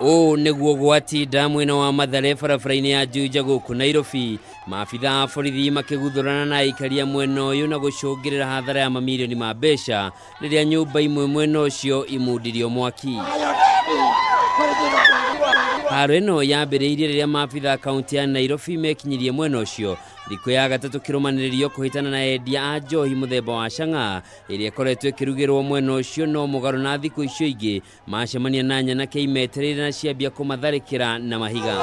Ũũ nĩguo gwatinda mwena wa Mathare barabara-inĩ ya Juja gũkũ Nairobi. Maabitha a borithi makĩguthũrana na aikari a mwena ũyũ na gũcũngĩrĩra hathara ya mamirioni ma mbeca rĩrĩa nyũmba imwe mwena ũcio imundirio mwaki. Haro ĩno yambĩrĩirie rĩrĩa maabitha a kaunti ya Nairobi mekinyirie mwena ũcio thikũ ya gatatũ kĩrũmanĩrĩrio kũhĩtana na endia a njohi mũthemba wa chang'aa ĩrĩa ĩkoretwo ĩkĩrugĩrwo mwena ũcio, no mũgarũ na thikũ icio ingĩ macemania na nyanake imetereire na ciambia kũmatharĩkĩra na mahiga.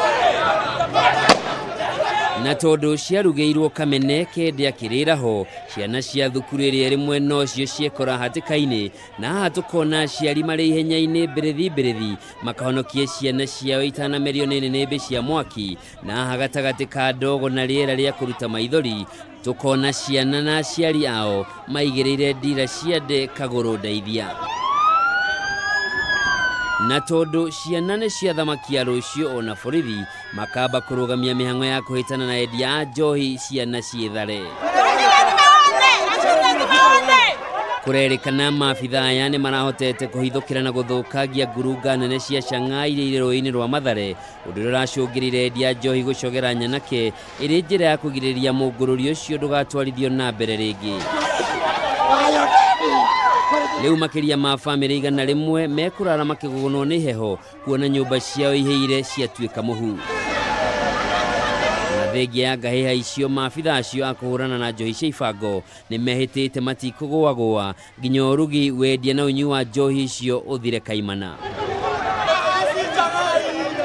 Na tondũ ciarugĩirwo kamene kende akĩrĩra ho, ciana cia thukuru ĩrĩa ĩrĩ mwena ũcio ciekora hatĩka-inĩ, na haha tũkona aciari marĩ ihenya-inĩ mbĩrĩthi mbĩrĩthi makahonokie ciana ciao itanamerio nĩ nĩnĩmbĩ cia mwaki, na haha gatagatĩ ka ndogo na rĩera rĩa kũruta maithori tũkona ciana na aciari ao maigĩrĩire ndira cia nde kagũrũ ndeithia. Na tondũ ciana nĩ cia thamaki ya rũciũ, ona borithi makamba kũrũgamia mĩhang'o ya kũhĩtana na endia a njohi ciana ciĩthare. Kũrerĩkana maabitha aya nĩ marahotete kũhithũkĩra na gũthũkangia ngurunga nene cia chang'aa iria irĩ rũĩ-inĩ rwa Mathare, ũndũ ũrĩa ũracũngĩrĩire endia a njohi gũcogera nyanake ĩrĩ njĩra ya kũgirĩrĩria mũngũrũri ũcio ndũgatwarithio na mbere rĩngĩ. Rĩu makĩria ma bamĩrĩ 100 mekũrara makĩgũgũnwo nĩ heho kuona nyũmba ciao ihĩire ciatuĩka mũhu. Na thengia ya ngahĩha icio, maabitha acio a kũhũrana na njohi cia ibango nĩ mehĩtĩte matikũgũagũa nginya ũrugi, wendia na ũnyui wa njohi icio ũthire kaimana.